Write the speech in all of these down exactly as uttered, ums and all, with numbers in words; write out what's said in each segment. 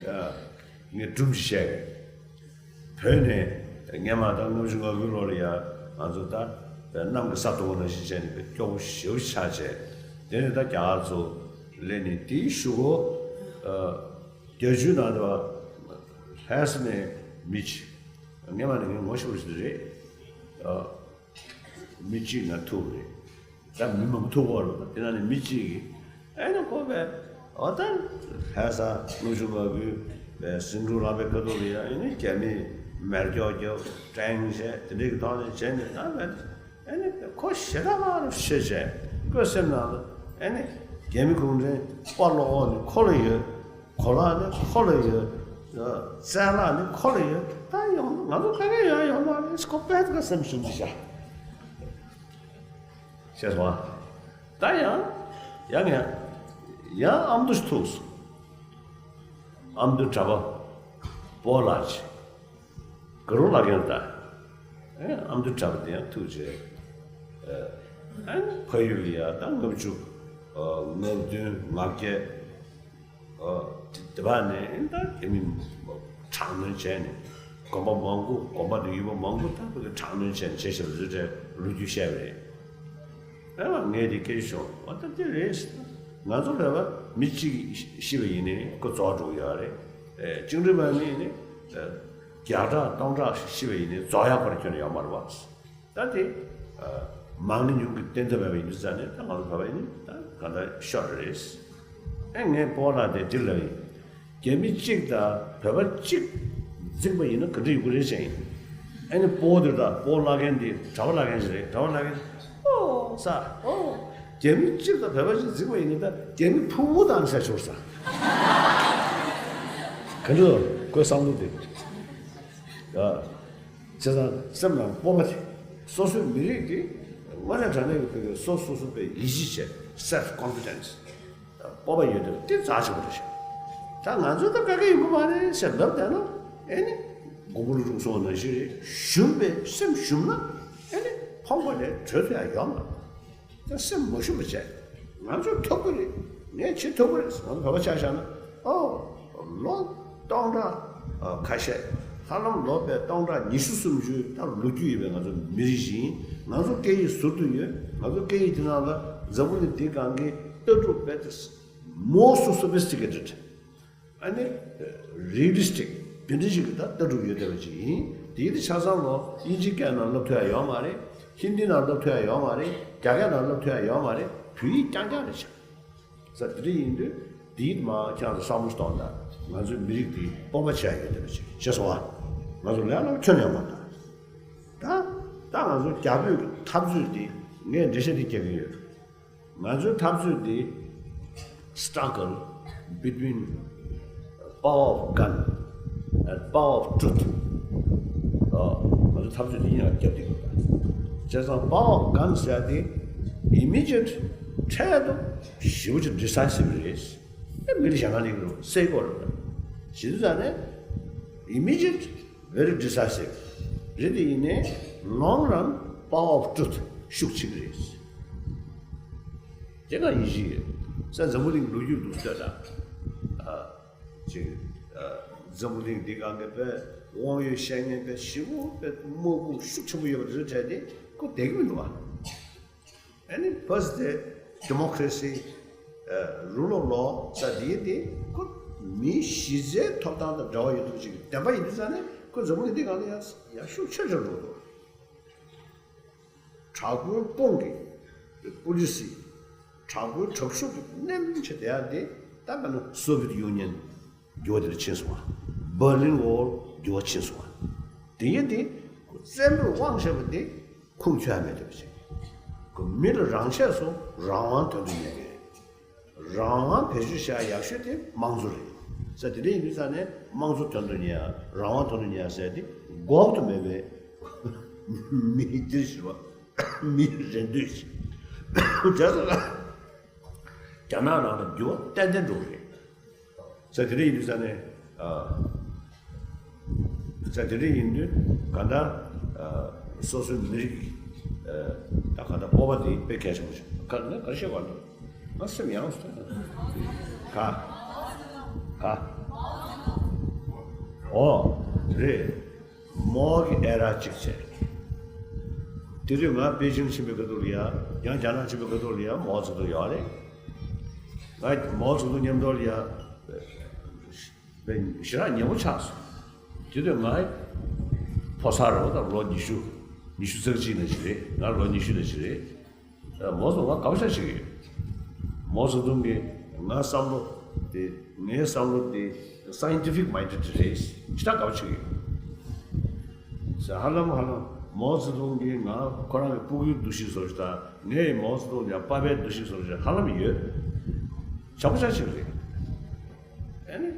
ངས་སྒྲུང་ཅིག་བཤད་གི། བོད་ནས་སྔོན་མ་ད་ལྔ་བཅུ་ང་དགུའི་ལོ་ལ་ཡ་ང་ཚོ་ད་གནམ་གྱི་ས་མཐོ་པོ་ནང་བཞིན་བྱས་ནས་དཔེ་སྐྱོ་པོ་ཞེ་པོ་ཆགས་བྱས། དེ་ནས་ད་རྒྱ་གར་ཚོ་སླེབས་ནས་དེའི་གཞུག་གུ་རྒྱལ་སྤྱིའི་ནང་དུ་ལྷ་ས་ནས་མི་གཅིག་སྔོན་མ་ནས་ངས་ངོ་ཤེས་པ་ཞིག་རེད། མི་གཅིག་ང་ཐུག་རེད། ད་མི་མང་པོ་ཐུག་གོ་རེད། དེ་ནང་ནས་མི་གཅིག་གིས་ཨེ་ནི་ཁོ་པས་འོ་ད་ལྷ་ས་ལྔ་བཅུ་ང་དགུའི་པའི་ཟིང་འཁྲུག་ལངས་པའི་ཁ་ཐུག་ལ་ཡང་ཨེ་ནི་རྒྱ་མིས་མེར་སྐྱོག་རྒྱབ་ཀྲེང་བྱས་དེ་འདྲའི་གི་ཐོག་ནས་བྱས་ནས་ད་བས་ཨེ་ནི་ཁོ་ཞེ་དྲག་མང་རུ་བཤད་བྱས་ཁོའི་སེམས་ནང་ལ་ཨེ་ནི་རྒྱ་མི་གུང་ཁྲན་དཔའ་བློ་ཁོག་ནི་ཁོ་ལ་ཡོད། གོ་ལག་ནི་ཁོ་ལ་ཡོད། རྩལ་ལག་ནི་ཁོ་ལ་ཡོད། ད་ཡོང་ང་ཚོ་ག་གེ་ཡོང་ཡོང་མ་རེད། ཁོ་པད་ཀ་སེམས་ཞུམ་གྱི་ཤག་ཤེས་སོང་ཨ། ད་ཡང་ཡང་ཡང་ཡང་ཨ་མདོ་ཞིག་ཐུག་སོང་། ཨ་མདོ་གྲྭ་པ་སྤོ་ལགས་ཅིག་ག་རུ་ལག་ཁྱེར་ད། ཨ་མདོ་གྲྭ་པ་དེ་ཡང་ཐུག་བྱས། ཨ་ཕ་ཡུལ་ལ་ཡ་ད་ལྔ་བཅུ་ང་བདུན་ང་བརྒྱད། ཨོ། དེ་དེ་བ་ནས་ད་རྒྱ་མི་དྲག་གནོན་བྱས་ནས་དགོན་པ་མང་པོ་དགོན་པ་དང་ཡུལ་པ་མང་པོ་ད་བོད་ཀྱི་དྲག་གནོན་བྱས་ནས་བྱས་ཞབས་བཟོས་བྲལ་ལོ་རྒྱུས་བཤད་པ་རེད། ཨེ་བ་ངས་དེ་སྐད་ཆ་ཤོད་ཨོ་ད་དེ་རེད། ང་ཚོ་ལས་བ་མི་གཅིག་ཤི་བ་ཡིན་ནའི་ཁོ་རྫོགས་འགྲོ་གི་ཡོད་རེད། ཨེ་བཅིངས་འགྲོལ་དམག་མི་ཡིན་ནའི་བརྒྱ་ཕྲག་སྟོང་ཕྲག་ཤི་བ་ཡིན་ནའི་རྫོགས་ཡག་ཁོ་ར་ཁྱོན་ནས་ཡོད་མ་རེད་བ། ད་དེ། མང་ནི་ཉུང་གི་བསྟན་ཐབས་མེད་པ་ཡིན་དུས་ཙང་ནས་ད་ང་ཚོ་བོད་པ་ཡིན་ད་ག་འདྲ་ཤོར་རེད། ཨེ་ངས་སྤོ་ལགས་དེ་འདི་ལབ་ཡིན། རྒྱ་མི་གཅིག་དང་བོད་པ་གཅིག་འཛིང་པ་ཡིན་ན་ག་འདྲ་ཡོང་གི་རེད་ཟེར་ཡིན། ཨེ་ནི་སྤོ་དེ་ད་སྤོ་ལགས་མཁན་དེ་གྲྭ་པ་ལགས་མཁན་ཞིག་རེད། གྲྭ་པ་ལགས་མཁན་ཨོ་ས་ཨོ། རྒྱ་མི་གཅིག་དང་བོད་པ་གཅིག་འཛིང་པ་ཡིན་ན་ད་རྒྱ་མི་ཕུང་པོ་དང་ཟེར་ཆོག་ས། ག་འདྲ་ཁོའི་བསམ་བློ་དེ། བྱས་ཙང་སེམས་ནང་སྤོབས་པ་དེ། སོ་སོའི་མི་རིགས་དེ་དངོས་གནས་དྲང་གནས་ཀྱི་བོད་ཀྱི་སོ་སོ་སོ་པའི་ཡིད་ཆེས་བྱས། Self confidence། སྤོབས་པ་ཡོད་དེ་དེ་རྩ་ཆེན་པོ་རེད་ཤག་ད་ང་ཚོ་ད་ག་གེ་ཡོང་གི་མ་རེད་ཟེར་ལབ་བསྡད་ན་ཨེ་ནི་མགོན་པོ་ཀླུ་སྒྲུབ་གསུངས་པ་ནང་བཞིན་རེད། ཞུམ་པའི་སེམས་ཞུམ་ན་ཨེ་ནི་ཕོངས་པ་ལས་གྲོལ་ཐུབ་ཡ་ཡོད་མ་རེད། ད་སེམས་མ་ཞུམ་པ་བྱས། ང་ཚོས་ཐུབ་ཀྱི་རེད། ངས་བྱེད་ཐུབ་ཀྱི་རེད། ང་ཚོ་བོད་པ་ཆ་བཞག་ན་ཨོ། ལོ་སྟོང་ཕྲག་ཁ་ཤས། ཧ་ལམ་ལོ་པའི་སྟོང་ཕྲག་ཉི་ཤུ་སུམ་ཅུ་ད་ལོ་རྒྱུས་ཡོད་པའི་ང་ཚོ་མི་རིགས་ཤིག་ཡིན། ང་ཚོ་སྐད་ཡིག་ཟུར་དུ་ཡོད། ང་ཚོ་སྐད་ཡིག་དེ་ནང་ལ་འཛམ་བུ་གླིང་འདིའི་སྒང་གི་ལྟ་གྲུབ་དཔེ་most sophisticated ཨ་ནི་realistic དེ་འདྲ་ཞིག་གི་ད་ལྟ་གྲུབ་ཡོད་བསྡད་པ་ཅིག་ཡིན། དེ་དེ་ཆ་ཚང་ལོ་དབྱིན་ཇིའི་སྐད་ནང་སློབ་ཐུབ་ཡ་ཡོད་མ་རེད། ཧིན་དིའི་ནང་སློབ་ཐུབ་ཡ་ཡོད་མ་རེད། རྒྱ་སྐད་ནང་སློབ་ཐུབ་ཡ་ཡོད་མ་རེད། བོད་ཡིག་རྐྱང་རྐྱང་རེད་ཤག་ས་དེ་འདྲ་ཡིན་དུས་དེ་ཡིད་མ་ཁྱེད་རང་ཚོ་བསམ་བློ་གཏོང་དང་ང་ཚོའི་མི་རིགས་དེ་སྤོབས་པ་བྱེད་ཡ་ཡོད་བསྡད་པ་ཅིག་ཤེས་སོང་ཨ། ང་ཚོ་ལས་སླ་པོ་ཁྱོན་ནས་ཡོད་མ་རེད། ད་ད་ང་ཚོ་རྒྱ་བོད་ཀྱི་འཐབ་རྩོད་དེ་ངས་འགྲེལ་བཤད་དེ་རྒྱག་གི་ཡོད། ང་ཚོའི་འཐབ་རྩོད་འདི་struggle between power of gun and power of truth ཨ། ང་ཚོའི་འཐབ་རྩོད་འདི་ཡིན་ཡང་རྒྱབ་སྟེ་ཡོད་པ། བྱས་ཙང་power of gun ཟེར་ཡ་དེ་immediate འཕྲལ་དུ་ཞེ་པོ་ཅིག་decisive རེད། ཨེ་མི་ལ་ཞེད་སྣང་སླེབས་ཀྱི་རེད། སེལ་དགོས་རེད། བྱེད་དུས་ཙང་ནས་immediate very decisive རེད་དེ་ཡིན་ནའི་long run power of truth ཤུགས་ཆེ་གི་རེད། དེ་ག་ཡིན་གཞི་ཡོད། ས་འཛམ་བུ་གླིང་ལོ་རྒྱུས་འདུག་ལྟོས་དང་། ཅིག་འཛམ་བུ་གླིང་འདི་སྒང་གི་དཔེ་དབང་ཡོད་ཤེས་ཡོན་དཔེ་ཞེ་པོ་དཔེ་དམག་དཔུང་ཤུགས་ཆེན་པོ་ཡོད་པ་དེ་ཚོ་གྲས་དེ་ཁོ་བསྡད་ཀྱི་མི་འདུག་བ། Any first day democracy, uh, rule of law ས་དེ་དེ་ཁོ་མི་གཞི་རྩའི་ཐོབ་ཐང་དང་འབྲེལ་བ་ཡོད་མཁན་ཅིག་གི་བདེན་པ་ཡིན་དུས་ཙང་ནས་ཁོ་འཛམ་བུ་གླིང་འདི་སྒང་ལ་ཡ་ཡ་ཤུགས་ཆེ་ཆེར་འགྲོ་འདུག་དྲག་པོའི་དཔུང་གི་པོ་ལི་སི། དྲག་པོའི་དྲག་ཤུགས་ཀྱི་མནན་བྱས་བསྡད་ཡ་དེ་ད་ལྟ་ནི་སོ་བི་ཡེཊ་ཡུ་ནི་ཡན་འགྱུར་བ་དེར་ཕྱིན་སོང་བ། བར་ལིན་ཝོལ་འགྱུར་བ་ཕྱིན་སོང་བ། དེ་ཡིན་དེ་ཁོ་བཙན་པོས་དབང་བྱས་པ་དེ་ཁུངས་འཁྱོལ་ཡ་མེད་བསྡད་པ་ཅིག་ཁོ་མི་ལ་རང་ཆས་སུ་རང་དབང་དོན་དུ་གཉེར་མཁན། རང་དབང་བེད་སྤྱོད་བྱ་ཡག་ཤོས་དེ་དམངས་གཙོ་རེད། ས་དེ་འདྲ་ཡིན་དུས་ཙང་ནས་དམངས་གཙོ་དོན་དུ་གཉེར་ཡ་རང་དབང་དོན་དུ་གཉེར་ཡ་ཟེར་ཡ་དེ་འགོག་ཏུ་མེད་པའི་མི་འདིར་ཞུ་བ་མི་རེ་འདོད་ཅིག་བྱས་སོང་ལ། རྒྱ་ནག་ནང་ལ་འགྱུར་བ་ཏན་ཏན་འགྲོ་གི་རེད། ས་དེ་འདྲ་ཡིན་དུས་ཙང་ནས་ཨ། ས་དེ་འདྲ་ཡིན་དུས་གང་ལྟར་ཨ་སོ་སོའི་མི་རིགས་ཨ་ད་གང་ལྟར་སྤོབས་པ་དེ་དཔེ་གལ་ཆེན་པོ་ཞིག་ག་ནས་ག་རེ་བཤད་དགོས་འདུག་ང་སེམས་ཡངས་སོང་། ག་ག་ ཨོ། རེད། མའོ་གི་ཨེ་ར་གཅིག་བྱས། དེ་དུས་ང་པེ་ཅིང་ཕྱིན་པའི་སྐབས་དུས་ལ་ཡ། ཡང་རྒྱ་ནག་ཕྱིན་པའི་སྐབས་དུས་ལ་ཡ་མའོ་ཙེ་ཏུང་ཡོད་རེད། ང་མའོ་ཙེ་ཏུང་མཉམ་དུ་ལ་ཡ། ཞེ་དྲག་ཉེ་པོ་ཆགས་སོང་། དེ་དུས་ང་ཕོ་གསར་རེད་པ། ད་ལོ་ཉི་ཤུ། ཉི་ཤུ་རྩ་གཅིག་ནང་བཞིན་རེད། ང་ལོ་ཉི་ཤུ་ནང་བཞིན་རེད། མའོ་ཙེ་ཏུང་ང་དགའ་པོ་ཞེ་དྲག་བྱེད་ཀྱི་ཡོད། མའོ་ཙེ་ཏུང་གིས་ང་བསམ་བློ་དེ། ངའི་བསམ་བློ་དེ་scientific minded རེད། ཞེ་དྲག་དགའ་པོ་བྱེད་ཀྱི་ཡོད། ཟེར། ཧ་ལམ་ཧ་ལམ་མའོ་ཙེ་ཏུང་གིས་ང་ཁོ་རང་གི་སྤུ་གུའི་འདུ་ཤེས་བཟོ་ཞིག་དང་། ངས་མའོ་ཙེ་ཏུང་ལ་ཡ་པ་ཕའི་འདུ་ཤེས་བཟོ་ཞིག་ཧ་ལམ་ཡོད། ཞེ་པོ་ཞེ་དྲག་བྱེད་ཀྱི་རེད། ཨ་ནི།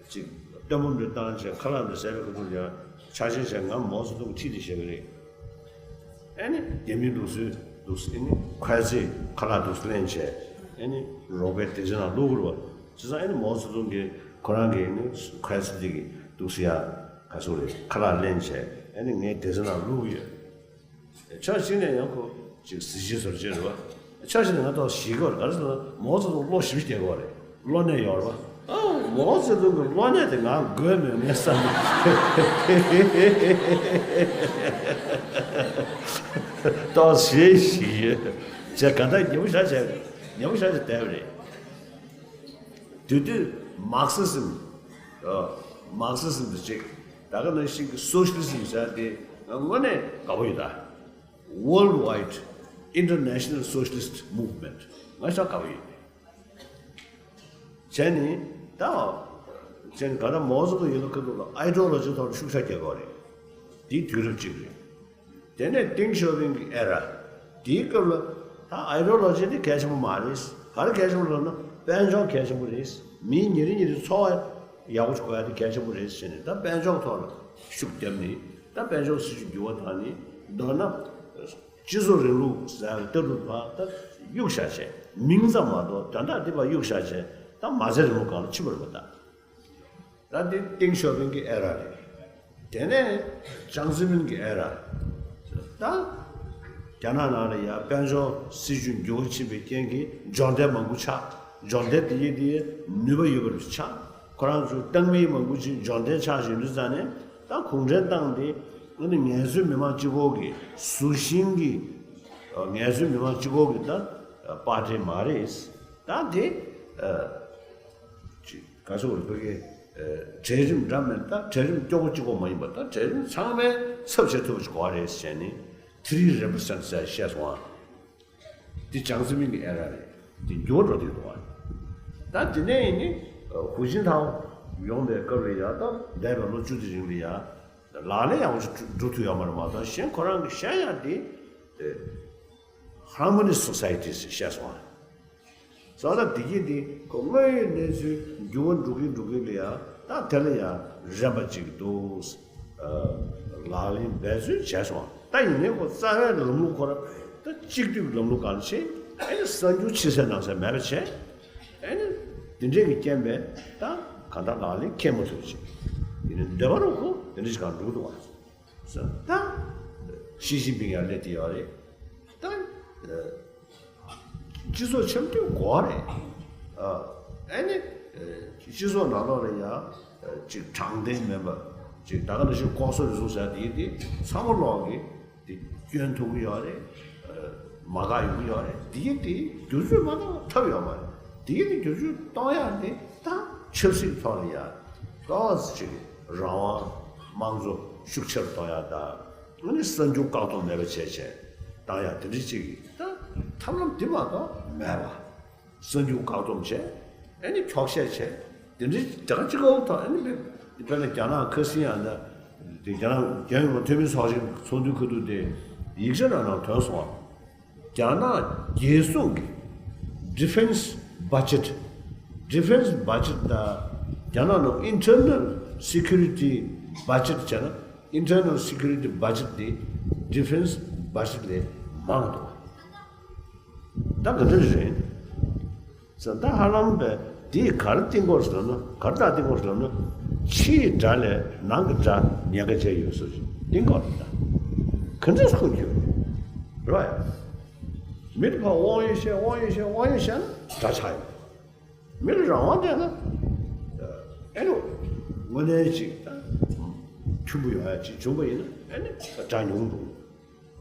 ཅིག་སྟོན་མོ་འདྲ་བཏང་བྱས་ཁ་ལག་འདྲ་ཟས་པའི་ཁ་ཐུག་ཡང་ཆ་ཤས་བྱས་ང་མའོ་ཙེ་ཏུང་ཁྲིད་དེ་བཞག་གི་རེད། ཨ་ནི་རྒྱ་མིའི་ལུགས་སྲོལ་འདུག་སེ། ཨ་ནི་ཁ་ལག་འདུག་སེ་ལེན་བྱས། ཨ་ནི་རོགས་པའི་སྡེ་ཚན་ནང་བླུག་དགོས་རེད་པ། བྱས་ཙང་ཨ་ནི་མའོ་ཙེ་ཏུང་གིས་ཁོ་རང་གི་ཨ་ནི་ཁ་ལག་དེ་གི་འདུག་སེ་ཡ་ག་ཚོད་རེད། ཁ་ལག་ལེན་བྱས། ཨ་ནི་ངའི་སྡེ་ཚན་ནང་བླུག་གི་ཡོད། ཕྱོགས་གཅིག་ནས་ཡང་ཁོ་ཅིག་གཟི་བརྗིད་བཟོ་བྱེད་རེད་པ། ཕྱོགས་གཅིག་ནས་ང་ཏོག་ཞེད་ཀྱི་ཡོད་རེད། ག་རེ་ཟེར་ན་མའོ་ཙེ་ཏུང་བློ་ཞེ་པོ་རྒྱག་གི་ཡོད་རེད། གློ་ནད་ཡོད་རེད་པ། ཨ། མའོ་ཙེ་ཏུང་གི་གློ་ནད་དེ་ང་འགོས་མེད་ངས་བསམ། ཏོག་ཞེད་ཞེད་ཡོད། ཅེས་ག་འདྲ་ཉེ་པོ་ཞེ་དྲག་བྱས། ཉེ་པོ་ཞེ་དྲག་བྱས་བསྡད་པ་རེད། དེ་དུས་མར་ཁེ་སི་ཛིམ། ཨ། མར་ཁེ་སི་ཛིམ་དེ་གཅིག་ད་ག་ནང་བཞིན་གྱི་སོ་ཤ་ལི་ཛིམ་ཟེར་དེ་ང་དངོས་གནས་དགའ་པོ་ཡོད་ད། Worldwide International Socialist Movement ང་ཞེ་དྲག་དགའ་པོ་ཡོད། བྱས་ནས་ད། བྱས་ནས་ག་ད་མའོ་ཙེ་ཏུང་ཡིན་ན་ཁ་ཐུག་ལ་ཨའི་ཌི་ཡོ་ལོ་ཇི་ཐོག་ལ་ཤུགས་ཆེ་རྒྱག་གི་ཡོད་རེད། དེའི་དུས་རབས་གཅིག་རེད། དེ་ནས་ཏེང་ཞའོ་ཕིང་གི་ཨེ་ར། དེའི་སྐབས་ལ་ད་ཨའི་ཌི་ཡོ་ལོ་ཇི་དེ་གལ་ཆེན་པོ་མ་རེད། ག་རེ་གལ་ཆེན་པོ་རེད་ལབ་ན་དཔལ་འབྱོར་གལ་ཆེན་པོ་རེད། མིའི་ཉིན་རེ་ཉིན་རེའི་འཚོ་བ་ཡག་པོ་ཞིག་དགོས་ཡ་དེ་གལ་ཆེན་པོ་རེད་ཟེར་ནས། ད་དཔལ་འབྱོར་ཐོག་ལ་ཤུགས་བརྒྱབ་ནས། ད་དཔལ་འབྱོར་སྲིད་ཇུས་འགྱུར་བ་བཏང་ནས། མདོར་ན་སྤྱི་ཚོགས་རིང་ལུགས་ཟེར་ཡ་ལྟ་གྲུབ་ཕར་ད་གཡུག་བཞག་བྱས། མིང་ཙམ་མ་གཏོགས་དོན་དག་འདི་ཕར་གཡུག་བཞག་བྱས། ད་མ་རྩའི་རིང་ལུགས་སྒང་ལ་ཕྱིན་པ་རེད་པ། ད། ད་འདི་ཏེང་ཞའོ་ཕིང་གི་ཨེ་ར་རེད། དེ་ནས་ཅང་ཙེ་མིན་གྱི་ཨེ་ར། ད་རྒྱ་ནག་ནང་ལ་ཡ་དཔལ་འབྱོར་སྲིད་ཇུས་འགྱུར་བ་ཕྱིན་པའི་རྐྱེན་གྱིས་འབྱོར་ལྡན་མང་པོ་ཆགས། འབྱོར་ལྡན་དེ་ཡིན་དེ་ནུས་པ་ཡོད་པ་ཆགས། ཁོ་རང་ཚོ་ཏང་མི་མང་པོ་ཅིག་འབྱོར་ལྡན་ཆགས་བཞིན་དུས་ཙང་ནས། ད་གུང་ཁྲན་ཏང་དེ་ཨ་ནི་ངལ་རྩོལ་མི་མང་སྤྱི་ཁོག་གི་གཟུགས་ཤིང་གི། ངལ་རྩོལ་མི་མང་སྤྱི་ཁོག་གི་ད་པར་ཊི་མ་རེད། ད་དེ། ཅིག་ག་ཚོད་རེད། བོད་ཀྱི་ཨ་གྲལ་རིམ་འདྲ་མིན། ད་གྲལ་རིམ་སྐྱོ་པོ་གཅིག་པོ་མ་ཡིན་པ། ད་གྲལ་རིམ་ཚང་མའི་ཚབ་བྱེད་ཐུབ་པ་ཞིག་དགོས་པ་རེད་ཟེར་ནས། Three Represent ཟེར་བཤད་སོང་ཨ། འདི་ཅང་ཙེ་མིན་གྱི་ཨེ་ར་རེད། འདི་འགྱུར་བ་འགྲོ་བསྡད་འདུག་ཨ། ད་འདི་ནས་ཡིན་ནི་ཧུའུ་ཅིན་ཐའོ་ཡོང་པའི་སྐབས་ལ་ཡ། ད་འདས་པའི་ལོ་བཅུ་དེ་རིང་ལ་ཡ་ལག་ལེན་ཡག་པོ་ཞིག་འགྲོ་ཐུབ་ཡོད་མ་རེད་མ་གཏོགས། གཞན་ཁོ་རང་གི་བཤད་ཡ་འདི་ཨ་Harmony Society ཟེར་བཤད་སོང་ཨ། སོང་ཙང་དེ་གིན་དེ་ཁོ་དངོས་ཡོད་གནས་ཚུལ་འགྱུར་བ་འགྲོ་གིན་འགྲོ་གིན་ལ་ཡ། ད་དེ་ལ་ཡ་རན་པ་ཅིག་འདུག། ཨ། ལག་ལེན་འབད་བརྩོན་བྱས་སོང་། ད་ཡིན་ནའི་ཁོ་རྩ་བའི་ལམ་ལུགས་ཁོ་ར་ད་གཅིག་སྡུད་ཀྱི་ལམ་ལུགས་སྒང་ལ་བྱས། ཨ་ནི་གསར་འགྱུར་ཕྱི་གསལ་ནང་གསལ་མེད་པ་བྱས། ཨ་ནི་དེ་འདྲས་ཀྱི་རྐྱེན་པས་ད་གང་ལྟར་ལག་ལེན་འཁེལ་མ་ཐུབ་ཅིག། ཡིན་ནའི་འདས་པ་རུ་ཁོ་དེ་འདྲས་ཞིག་སྒང་འགྲོ་གི་འདུག་བ། ད་ཞི་ཅིན་ཕིང་ཡང་སླེབས་བསྡད་ཡོད་རེད། ད་སྤྱི་ཚོགས་འཆམ་མཐུན་དགོས་རེད། ཨ་ནི་སྤྱི་ཚོགས་ནང་ལོགས་ལ་ཡང་ཅིག་དྲང་བདེན་མེད་པ། ཅིག་ད་ག་ནང་བཞིན་ལྐོག་ཟ་རུལ་སུངས་ཟེར་དེ་དེ་ཚང་མ་ལོག་གི་དེ་སྐྱོན་ཐུབ་ཀྱི་ཡོད་རེད། མ་དགའ་ཡོང་གི་ཡོད་རེད། དེ་དེ་བསྒྱུར་བཅོས་མ་གཏོང་ཐབས་ཡོད་མ་རེད། དེ་དེ་བསྒྱུར་བཅོས་གཏོང་ཡག་དེ་ད་ཆབ་སྲིད་ཐོག་ལ་ཡང་ཏོག་ཙམ་ཅིག་རང་དབང་། དམངས་གཙོ་ཤུགས་ཆེ་རུ་གཏོང་ཡག་དང་། ཨ་ནི་གསར་འགྱུར་བཀག་སྡོམ་མེད་པ་བྱས་བྱས་བཏང་ཡག་དེ་འདྲ་ཅིག་གི་ད་ཐབས་ལམ་འདི་མ་གཏོགས་མེད་པ། གསར་འགྱུར་བཀག་སྡོམ་བྱས། ཨ་ནི་འཁྱོག་བཤད་བྱས། དེ་འདྲའི་དེ་ག་གཅིག་པོ་ཐོག། ཨ་ནི་དཔེར་ན་རྒྱ་ནག་ཁ་སང་ཡང་ད་དེ་རྒྱ་ནག་རྒྱལ་ཡོངས་འཐུས་མི་ཚོགས་ཆེན་ཚོགས་འདུའི་ཁ་ཐུག་དེ་ཡིག་ཆ་ནང་ནང་ཐོན་སོང་བ། རྒྱ་ནག་རྒྱལ་སྲུང་གི་defense budget། defense budget དང་རྒྱ་ནག་ནང་internal security budget བྱས་ན། internal security budget དེ་defense budget ལས་མང་འདུག། ད་ག་འདྲ་རེད། ཟེར། ད་ཧ་ལམ་པས་དེས་ག་རེ་བསྟན་གྱི་ཡོད་རེད་ཟེར་ན། ག་རེ་ད་བསྟན་གྱི་ཡོད་རེད་ཟེར་ན། ཕྱིའི་དགྲ་ལས་ནང་གི་དགྲ་ཉེན་ཁ་ཆེ་ཡོད་ཟེར་ཞིག་བསྟན་གྱི་ཡོད་རེད། ད་ག་འདྲ་ཁུངས་འཁྱོལ་རེད་པ། མི་དེ་ཕར་དབང་ཡོད་བཤད། དབང་ཡོད་བཤད། དབང་ཡོད་བཤད་ན་དགྲ་ཆགས་ཡོང་། མི་ལ་རང་དབང་སྤྲད་ན། ཨེ་ནོ། དངོས་གནས་ཅིག་ད་ ཆེན་པོ་ཡོང་ཡ་ཅིག་བྱུང་པ་ཡིན་ན་ཨ་ནི་དགྲ་ཉུང་འགྲོ།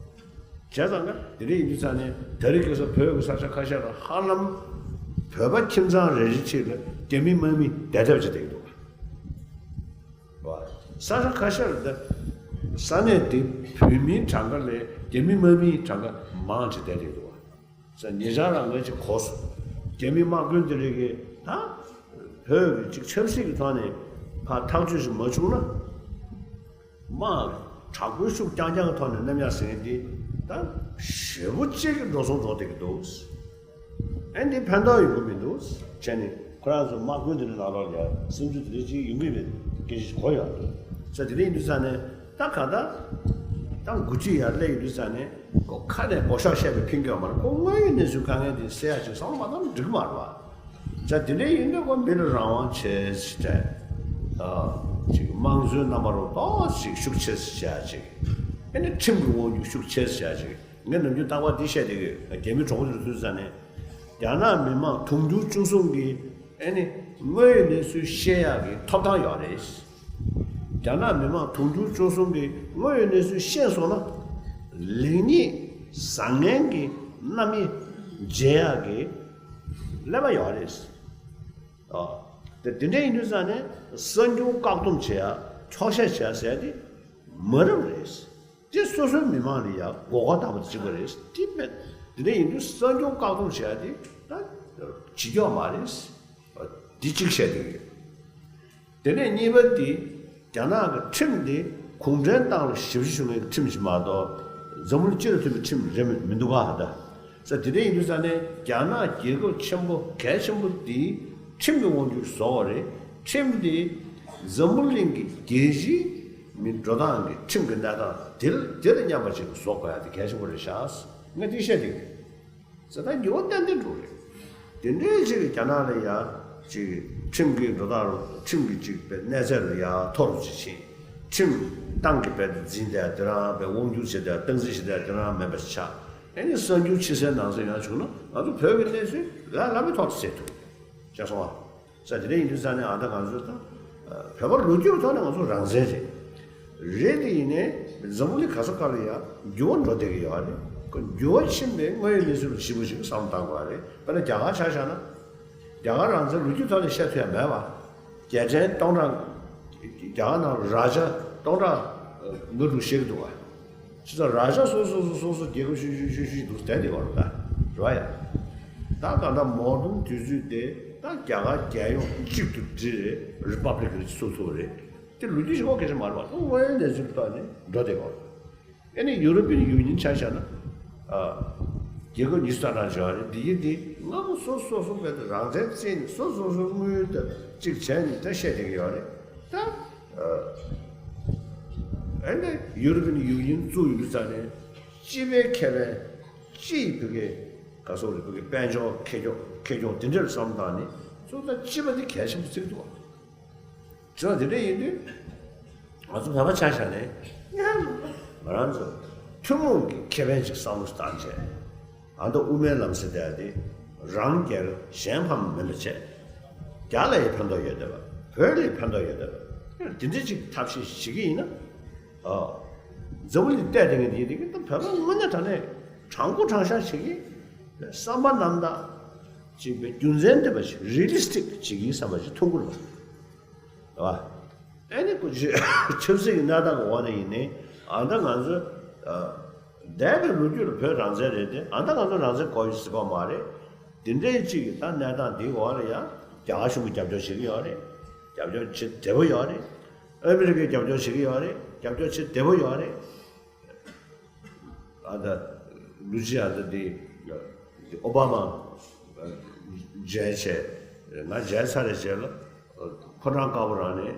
བྱས་ཙང་ཀ་དེ་འདྲ་ཡིན་དུས་ཙང་ནས་ད་རེས་ཁ་སང་བོད་ཀྱི་ས་ཆ་ཁ་ཤས་ལ་ཧ་ལམ་བོད་པ་ཁྱིམ་ཚང་རེ་རེ་གཅིག་ལ་རྒྱ་མི་དམག་མི་བསྡད་ཐབས་ཅིག་བསྡད་ཀྱི་འདུག་བ། ས་ཆ་ཁ་ཤས་ལ་ད་ས་གནས་དེ་བོད་མིའི་གྲངས་ཀ་ལས་རྒྱ་མི་དམག་མིའི་གྲངས་ཀ་མང་ཅིག་བསྡད་ཀྱི་འདུག་བ། ས་ཉེ་ཆར་རང་ངས་ཅིག་གོ་སོང་། རྒྱ་མི་དམག་དཔོན་དེ་རིགས་ཀྱིས་ད་བོད་ཀྱི་ཅིག་ཆབ་སྲིད་ཀྱི་ཐོག་ནས་ཕར་ཐག་གཅོད་ཞིག་མ་བྱུང་ན། དམག་དྲག་པོའི་ཤུགས་རྐྱང་རྐྱང་གི་ཐོག་ནས་མནན་ཡག་ཟེར་མཁན་འདི་ད་ཞེ་པོ་ཅིག་གི་འགྲོ་སོང་འགྲོ་བསྡད་ཀྱི་འདུག་ཨ་འདི་ཕན་ཐོགས་ཡོང་གི་མི་འདུག་བྱས་ནས་ཁོ་རང་ཚོ་དམག་དཔོན་དེ་འདྲ་ནང་ལོགས་ལ་ཡང་སེམས་ཚུལ་དེ་འདྲ་ཅིག་ཡོང་གི་མེད་སྐད་ཆ་གོ་ཡོང་འདུག་ས་དེ་འདྲ་ཡིན་དུས་ཙང་ནས་ད་ག་ད་ད་འགོ་ཁྲིད་ཡར་སླེབས་ཡོང་དུས་ཙང་ནས་ཁོ་ཁ་ནས་སྒོ་ཤོག་བཤད་པའི་ཕིང་གི་ཡོད་མ་རེད། ཁོ་དངོས་ཡོད་གནས་ཚུལ་དཀའ་ངལ་དེ་སེལ་ཡག་ཅིག་བསམ་བློ་མ་བཏང་ན་འགྲིག་གི་མ་རེད་བ། ཅག་དེ་འདྲ་ཡིན་དུས་ཁོ་མི་ལ་རང་དབང་བྱེད་ཟེར་བྱས། ཨ། ཅིག་དམངས་གཙོའི་རྣམ་པ་རུ་ཏོག་ཙམ་ཤུགས་ཆེ་ཙམ་བྱས་ཅིག་ཨ་ནི་ཁྲིམས་ཀྱི་དབང་སྒྱུར་ཤུགས་ཆེ་ཙམ་བྱས་ཅིག་ངས་ནམ་རྒྱུན་རྟག་པར་འདི་བཤད་བསྡད་ཀྱི་ཡོད། རྒྱ་མི་གྲོགས་པོ་ཚོ་ཐུག་ཙང་ནས། རྒྱ་ནག་མི་མང་དུང་ཕྱུར་བཅུ་གསུམ་གྱིས་ཨ་ནི་དངོས་ཡོད་གནས་ཚུལ་ཤེས་ཡག་གི་ཐོབ་ཐང་ཡོད་རེད། རྒྱ་ནག་མི་མང་དུང་ཕྱུར་བཅུ་གསུམ་གྱིས་དངོས་ཡོད་གནས་ཚུལ་ཤེས་སོང་ན། ལེགས་ཉེས་བཟང་ངན་གྱི་རྣམ་དབྱེ་འབྱེད་ཡག་གི་ཀླད་པ་ཡོད་རེད། ཨ། དེ་དེ་འདྲ་ཡིན་དུས་ཙང་ནས་གསར་འགྱུར་བཀག་སྡོམ་བྱེད་ཡ་འཁྱོག་བཤད་བྱེད་ཡ་ཟེར་ཡ་དེ་མ་རབས་རེད། དེ་སོ་སོའི་མི་མང་ལ་ཡ་མགོ་སྐོར་བཏང་བ་དང་གཅིག་པ་རེད། དེ་མེད། དེ་འདྲ་ཡིན་དུས་གསར་འགྱུར་བཀག་སྡོམ་བྱེད་ཡ་དེ་ད་བྱེད་རྒྱུ་མ་རེད། འདི་གཅིག་བཤད་དེ་ཡོད། དེ་ནས་གཉིས་པ་དེ། རྒྱ་ནག་གི་ཁྲིམས་དེ་གུང་ཁྲན་ཏང་ལ་ཞབས་ཕྱི་ཞུ་མཁན་གྱི་ཁྲིམས་ཤིག་མ་གཏོགས་འཛམ་བུ་གླིང་སྤྱི་ལ་མཐུན་པའི་ཁྲིམས་རེད་མི་མི་འདུག་ག་ད། ས་དེ་འདྲ་ཡིན་དུས་ས་ནས་རྒྱ་ནག་རྒྱལ་ཁབ་ཆེན་པོ་གལ་ཆེན་པོ་དེའི་ཁྲིམས་ཀྱི་དབང་སྒྱུར་བཟོ་བ་རེད། ཁྲིམས་དེ་འཛམ་བུ་གླིང་གི་རྒྱལ་སྤྱིའི་མི་འགྲོ་སྟངས་ཀྱི་ཁྲིམས་ཀྱི་གནས་སྟངས་དེ་དེ་ལ་མཉམ་པ་ཅིག་བཟོ་དགོས་ཡ་དེ་གལ་ཆེན་པོ་རེད་ཤག་ངས་འདི་བཤད་ཀྱི་ཡོད། ཟེར་ད་འགྱུར་བ་ཏན་ཏན་འགྲོ་རེད། དེ་འདྲའི་ཅིག་རྒྱ་ནག་ལ་ཡ་ཅིག་ཁྲིམས་ཀྱི་འགྲོ་སྟངས་རུ་ཁྲིམས་ཀྱི་ཅིག་པའི་གནས་ཚད་ལ་ཡ་མཐོ་རུ་ཅིག་ཕྱིན། ཁྲིམས་ཏང་གི་རྦད་དེ་འཛིན་བསྡད་དེ་རང་པའི་དབང་སྒྱུར་བྱེད་བསྡད་སྟངས་འཛིན་བྱེད་བསྡད་དེ་རང་མེད་པ་ཞིག་ཆགས། ཨེ་ནི་གསར་འགྱུར་ཕྱི་གསལ་ནང་གསལ་ཡོང་བྱུང་ན་ང་ཚོ་བོད་ཀྱི་གནས་ཚུལ་ལ་ལ་མི་ཐོག་ཏུ་ཟེར་ཐུབ། ཤེས་སོང་ཨ། ས་དེ་འདྲ་ཡིན་དུས་ས་ནས་ཨ་ད་ང་ཚོ་ད་བོད་པ་ལོ་རྒྱུས་ཐོག་ནས་ང་ཚོ་རང་བཙན་རེད། རེད་དེ་ཡིན་ནའི་འཛམ་བུ་གླིང་ག་ས་ག་ལ་ཡང་འགྱུར་བ་འགྲོ་བསྡད་ཀྱི་ཡོད་རེད། ཁོ་འགྱུར་བ་ཕྱིན་པའི་དངོས་ཡོད་གནས་ཚུལ་ལ་ཞིབ་པོ་ཞིག་བསམ་བློ་བཏང་དགོས་རེད། དཔེར་ན་རྒྱ་གར་ཆ་བཞག་ན། རྒྱ་གར་རང་བཙན་ལོ་རྒྱུས་ཐོག་ནས་བཤད་ཐུབ་ཡ་མེད་པ། རྒྱལ་ཕྲན་སྟོང་ཕྲག་རྒྱ་གར་ནང་རཱ་ཇ་སྟོང་ཕྲག་ལྔ་དྲུག་བཤད་ཀྱི་འདུག་བ། ཅི་ལྟར་རཱ་ཇ་སོ་སོ་སོ་སོ་སོ་རྒྱལ་ཁབ་ཤུ་ཤུ་ཤུ་ཤུ་ཞིག་འདུག་བསྡད་དེ་བར་ད་རེད་བ་ཡ། ད་གང་ལྟར་མའོ་ཙེ་ཏུང་དུས་ཚོད་དེ་ད་རྒྱ་གར་རྒྱལ་ཡོངས་གཅིག་ཏུ་སྒྲིལ་རེད། རི་པབ་ལིག་རེད་སོ་སོ་རེད། དེ་ལོ་རྒྱུས་ཤིག་ཁོ་སྐད་ཆ་མ་རེད་བ། དངོས་ཡོད་གནས་ཚུལ་ཐོག་ནས་འགྲོ་བསྡད་བར། ཨེ་ནི་ཡུ་རོ་པིན་ཡུ་ནི་ཡན་ཆ་བཞག་ན། ཨ། རྒྱལ་ཁབ་ཉི་ཤུ་རྩ་གྲངས་བྱུང་བ་རེད། འདི་ཡིན་དེ་སྔ་མོ་སོ་སོ་སོ་བས་རང་བཙན་བརྩིས་ནས་སོ་སོ་སོ་དངུལ་དང་གཅིག་བྱས་ནས་ད་བཤད་བསྡད་ཀྱི་ཡོད་རེད་ད། ཨ། ཨེ་ནི་ཡུ་རོ་པིན་ཡུ་ནི་ཡན་བཙུགས་ཡོད་ཙང་ནས་སྤྱི་པའི་ཁེ་ཕན་སྤྱི་ཡི་བུ་གའི་ག་སོགས་རེད། བུ་གའི་དཔལ་འབྱོར་ཁེ་གྱོང་ཁེ་གྱོང་དེ་འདྲ་ལ་བསམ་བཏང་ནས་ཚུར་ད་སྤྱི་པ་དེ་གལ་ཆེན་པོ་བརྩི་གི་འདུག་བ། བྱས་ཙང་དེ་འདྲ་ཡིན་དུས། ང་ཚོ་བོད་པ་ཆ་བཞག་ནས་སྔོན་ལ་ང་རང་ཚོ་ཐུན་མོང་གི་ཁེ་ཕན་ཅིག་བསམ་བློ་བཏང་བྱས། ཨ་མདོ་དབུ་མའི་ལམ་ཟེར་བསྡད་དེ་རང་རྒྱལ་གཞན་ཕམ་མིན་པ་བྱས། རྒྱ་ལ་ཡི་ཕན་ཐོགས་ཡོད་བསྡད་པ། བོད་ལ་ཡི་ཕན་ཐོགས་ཡོད་བསྡད་པ། དེ་འདྲ་ཅིག་ཐབས་ཤེས་བྱེད་ཀྱི་ཡིན་ན། ཨ། འཛམ་བུ་གླིང་བལྟས་བསྡད་མཁན་དེ་ཡིན་དེ་གི་ད་བོད་པ་དངོས་གནས་དྲང་གནས་དྲང་པོ་དྲང་བཞག་བྱེད་ཀྱི་བསམ་པ་རྣམ་དག་ཅིག་པའི་རྒྱུ་མཚན་ལྡན་པ་ཞིག་རི་ལི་སི་ཊིག་ཅིག་ཡིན་བསམ་པ་ཞིག་མཐོང་གི་རེད་བ། རེད་བ། ཨེ་ནི་ཁོ་ཆབ་སྲིད་ཀྱི་གནས་སྟངས་ཀྱི་འོག་ནས་ཡིན་ནའི་ཨ་ད་ང་ཚོ་འདས་པའི་ལོ་རྒྱུས་ལ་བོད་རང་བཙན་རེད་དེ་ཨ་ད་ང་ཚོ་རང་བཙན་དགོས་ཡོད་ཟེར་གོ་མ་རེད། དེ་འདྲའི་གཅིག་གི་ད་གནས་སྟངས་འདིའི་འོག་ལ་ཡང་རྒྱ་གར་གཞུང་གིས་རྒྱབ་སྐྱོར་བྱེད་ཀྱི་ཡོད་རེད། རྒྱབ་སྐྱོར་བྱེད་བདེ་པོ་ཡོད་རེད། ཨ་མི་རི་ཀས་རྒྱབ་སྐྱོར་བྱེད་ཀྱི་ཡོད་རེད། རྒྱབ་སྐྱོར་བྱེད་བདེ་པོ་ཡོད་རེད། ཨ་ད། ལུ་ཅི་ཨ་ད་དེ། ཨོ་བྷ་མ། མཇལ་བྱས། ང་མཇལ་ཚར་རེ་བྱས་ལ། ཕོ་བྲང་དཀར་པོ་རང་ནས།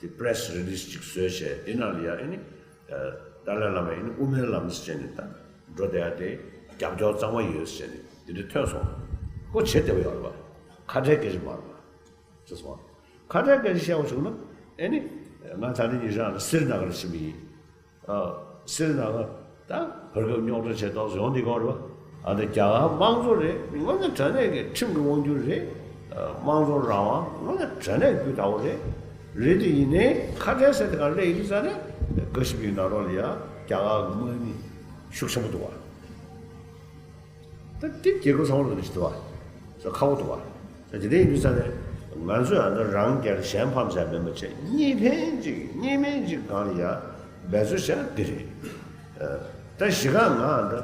དེ་པི་རེ་སི་རི་ལི་སི་ཅིག་བཟོས་བྱས་དེ་ནང་ལ་ཡ་ཨེ་ནི། ཏཱ་ལའི་བླ་མ་ཨེ་ནི་དབུ་མའི་ལམ་ཟེར་ནས་ད། འགྲོ་བསྡད་ཡ་དེ། རྒྱབ་སྐྱོར་གཙང་མ་ཡོད་ཟེར་ནས་དེ་འདྲ་ཐོན་སོང་། ཁོ་བྱེད་བདེ་པོ་ཡོད་རེད་པ། ཁ་བྲལ་སྐད་ཆ་མ་རེད་པ། ཅེས་སོང་། ཁ་བྲལ་སྐད་ཆ་བཤད་པ་བྱུང་ན་ཨེ་ནི། ང་ད་ནི་ཉི་ཤང་ལ་སིར་ན་ག་ལ་ཕྱིན་པ་ཡིན། ཨ། སིར་ན་ག་ད་བར་སྐབས་རྙོག་དྲ་བྱས་ཏོག་ཙམ་ཡོང་འདི་གོ་རེད་པ། ཨ་ད་རྒྱ་གར་དམངས་གཙོ་རེད། དངོས་གནས་དྲང་གནས་ཀྱི་ཁྲིམས་ཀྱི་དབང་སྒྱུར་རེད། ཨ། དམངས་གཙོ་རང་དབང་དངོས་གནས་དྲང་གནས་རྒྱུ་འདྲ་བོ་རེད། རེད་དེ་ཡིན་ནའི་ཁ་བྲལ་ཟེར་དེ་ག་སླེབས་ཡིན་ཙང་ནས་ དགའ་ཞིབ་པའི་ནང་ལོགས་ལ་ཡང་རྒྱ་གར་གྱི་དམག་མི་ཤུགས་ཆེན་པོ་འདུག་བ། ད་དེ་རྒྱལ་ཁབ་ཚང་མ་ལ་འདི་ཞིག་འདུག་བ། ཁག་པོ་འདུག་བ། ད་དེ་འདྲ་ཡིན་དུས་ཙང་ནས་ང་ཚོས་ཨ་ནི་རང་སྒེར་གཞན་ཕམ་བྱས་མིན་པ་བྱས། གཉིས་ཕན་གཅིག་གཉིས་སྨན་གཅིག་སྒང་ལ་ཡང་འབད་རྩོལ་བྱས་འདི་རེད། ད་གཞི་ག་ང་ཨ་ནི་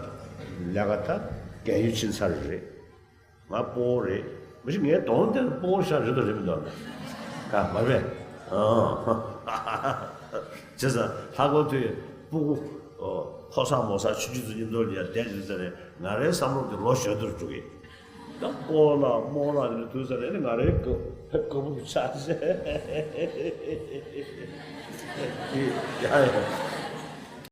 ལས་ཀ་ད་རྒན་ཡོལ་ཕྱིན་ཚར་རེད། ང་སྤོ་བོ་རེད། མི་ཤི་ངའི་གདོང་དེར་སྤོ་བོ་ཤ་རེད་དང་རེད་མི་འདུག་ཨ། ཀ་མ་རེད། ཨང་། བྱས་ཙང་ལྷག་པར་དུ་སྤུ་གུ་ཕོ་གསར་མོ་གསར་ཆུང་ཆུང་ཚོ་མཉམ་དུ་ལ་ཡ་བསྡད་ཡོད་ཙང་ནས་ང་རའི་བསམ་བློ་དེ་ལོ་གཞོན་དུ་འགྲོ་གི། ད་སྤོ་བོ་ལ་རྨོ་ལ་དེ་འདྲ་དུས་ཙང་ནས་ང་རའི་དགའ་དགའ་པོ་གི་ཆགས་ཤག་ཡ་ཡ།